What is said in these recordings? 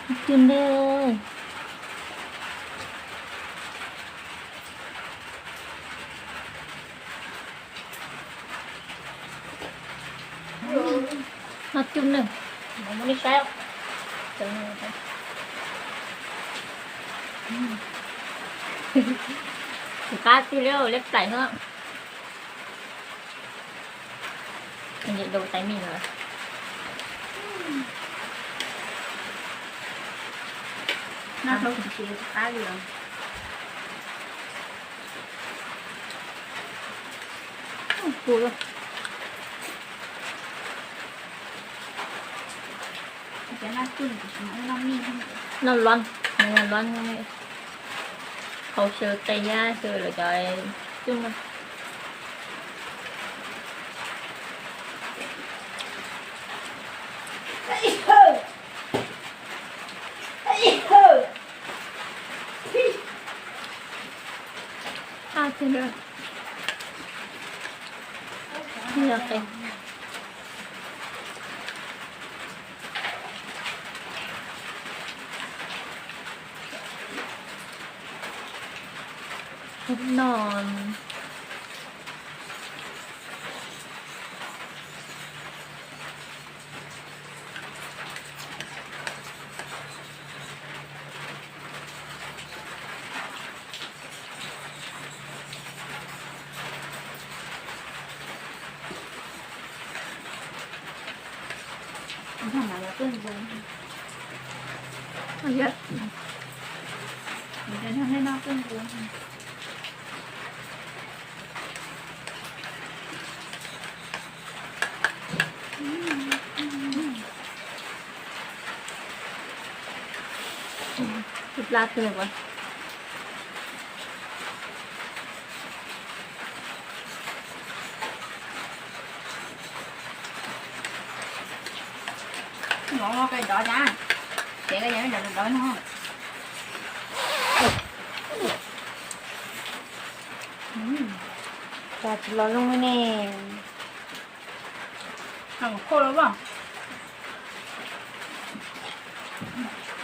Cub ntej. Noj cub ntej. Qab tiag li, liab plaim no. Nhiệt độ tại mình rồi. Noj tau tsis qab li os. Ua, noj lob, noj lob, hauv xyaw tes thiab xyaw lawv cov cub no. No. Plab twg ua. Mov koj dov cas, ces koj yog dov dov no. Cas tsis los zoo li ne. Khau los as.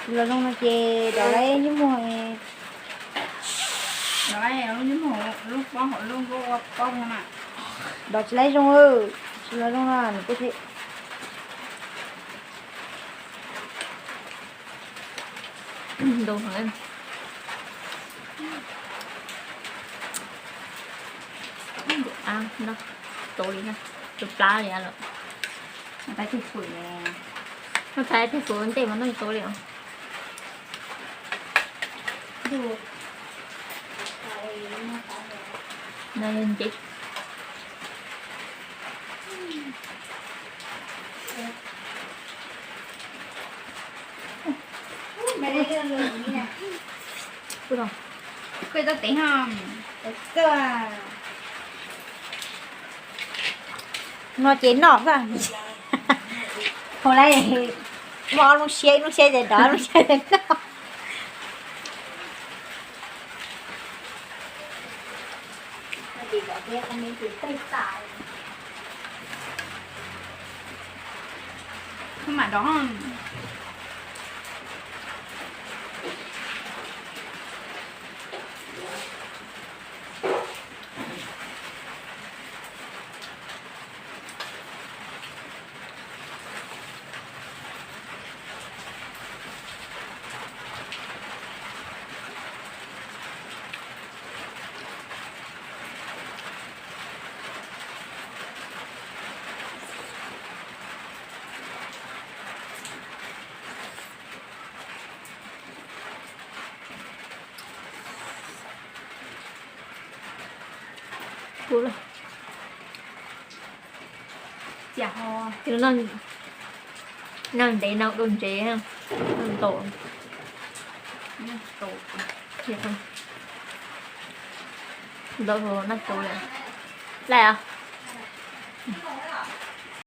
Tsis los zoo no ces dov lawm nyuj muag. Dov lub nyuj muag, lub pob hauv lub nkuab ua pob no mas. Dov tsis laib zoo, tsis los zoo no nws kuj thiab. Ntau heev. Ab, noj tau li na, tus plab li lawm. Noj thaij tej fwm ntej mas noj tau li os. Noj nceb. Koj tau tev ho. No ces noj xwb. Hauv lawm, muaj ob lub siab, ib lub siab ces dov, ib lub siab ces noj. Mam dov. Ua, noj ntev no dua ntsev, ntaus, ntaus noj tau li. Laj os.